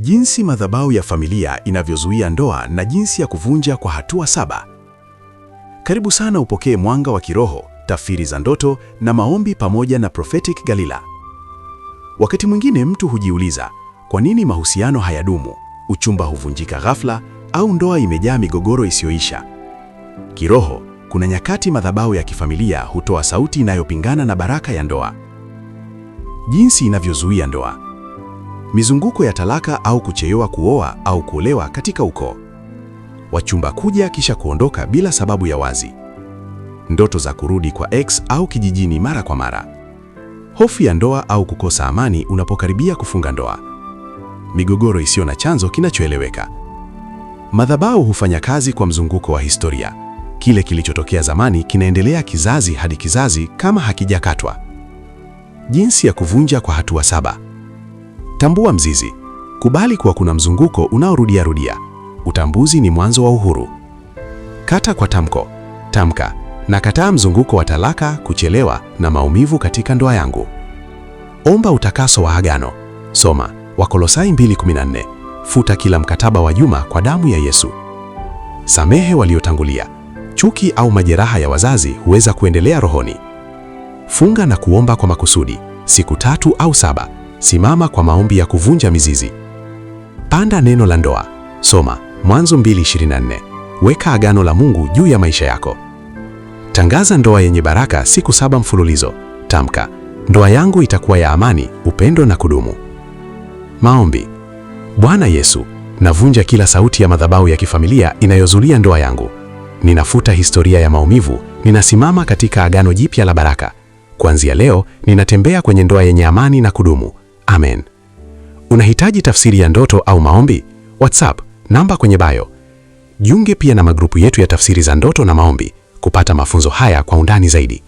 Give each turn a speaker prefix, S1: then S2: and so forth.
S1: Jinsi madhabahu ya familia inavyozuia ndoa na jinsi ya kuvunja kwa hatua 7. Karibu sana upokee mwanga wa kiroho, tafsiri za ndoto na maombi pamoja na Prophetic Galila. Wakati mwingine mtu hujiuliza, kwa nini mahusiano hayadumu, uchumba huvunjika ghafla au ndoa imejaa migogoro isiyoisha? Kiroho, kuna nyakati madhabahu ya kifamilia hutoa sauti inayopingana na baraka ya ndoa. Jinsi inavyozuia ndoa. Mizunguko ya talaka au kuchelewa kuoa au kuolewa katika ukoo. Wachumba kuja kisha kuondoka bila sababu ya wazi. Ndoto za kurudi kwa ex au kijijini mara kwa mara. Hofu ya ndoa au kukosa amani unapokaribia kufunga ndoa. Migogoro isiyo na chanzo kinachoeleweka. Madhabahu hufanya kazi kwa mzunguko wa historia. Kile kilichotokea zamani kinaendelea kizazi hadi kizazi kama hakijakatwa. Jinsi ya kuvunja kwa hatua 7. Tambua mzizi. Kubali kuwa kuna mzunguko unaorudia rudia. Utambuzi ni mwanzo wa uhuru. Kata kwa tamko. Tamka, nakataa mzunguko wa talaka, kuchelewa na maumivu katika ndoa yangu. Omba utakaso wa agano. Soma Wakolosai 2:14. Futa kila mkataba wa nyuma kwa damu ya Yesu. Samehe waliotangulia. Chuki au majeraha ya wazazi huweza kuendelea rohoni. Funga na kuomba kwa makusudi, siku 3 au 7. Simama kwa maombi ya kuvunja mizizi. Panda neno la ndoa. Soma Mwanzo 2:24. Weka agano la Mungu juu ya maisha yako. Tangaza ndoa yenye baraka siku 7 mfululizo. Tamka, ndoa yangu itakuwa ya amani, upendo na kudumu. Maombi. Bwana Yesu, navunja kila sauti ya madhabahu ya kifamilia inayozulia ndoa yangu. Ninafuta historia ya maumivu, ninasimama katika agano jipya la baraka. Kuanzia leo, ninatembea kwenye ndoa yenye amani na kudumu. Amen. Unahitaji tafsiri ya ndoto au maombi? WhatsApp namba kwenye bio. Jiunge pia na magrupu yetu ya tafsiri za ndoto na maombi kupata mafunzo haya kwa undani zaidi.